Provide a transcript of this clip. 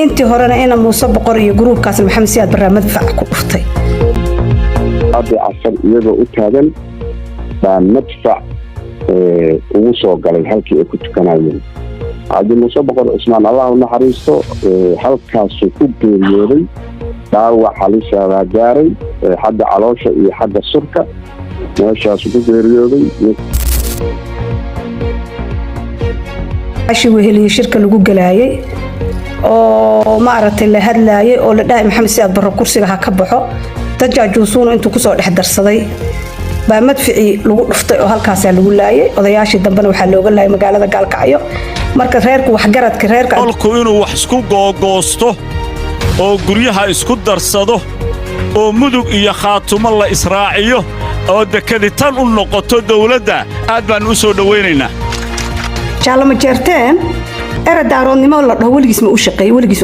Intii horena ina Muuse Boqor iyo gruubkaas Maxamed Siyaad Barraa madfac ku dhuftay. Abi Casar iyagoo u taagan baa madfac ugu soo galay halkii ay ku tukanayeen. Cabdi Muuse Boqor Cusmaan, Allah u naxariisto, halkaasuu ku geeriyooday. Dhaawac halisaabaa gaaray xagga caloosha iyo xagga surka, meeshaasuu ku geeriyooday. Ashi weheliye shirka lagu galaayay oo maaragtay la hadlaayay oo la dhahay Maxamed Siyaad Barro kursiga ha ka baxo, dajaajuusuuna intuu kusoo dhex darsaday baa madficii lagu dhuftay oo halkaasaa lagu laayay. Odayaashii dambena waxaa looga laayay magaalada Gaalkacyo. Marka reerku waxgaradka reerka Qolku inuu wax isku googoosto oo guryaha isku darsado oo Mudug iyo Khaatumo la israaciyo oo dekaditan u noqoto dawladda, aad baannu u soo dhowaynaynaa. Jaalama jeerteen era daaroodnimo la dhaho weligiis ma u shaqeeyey weligiis.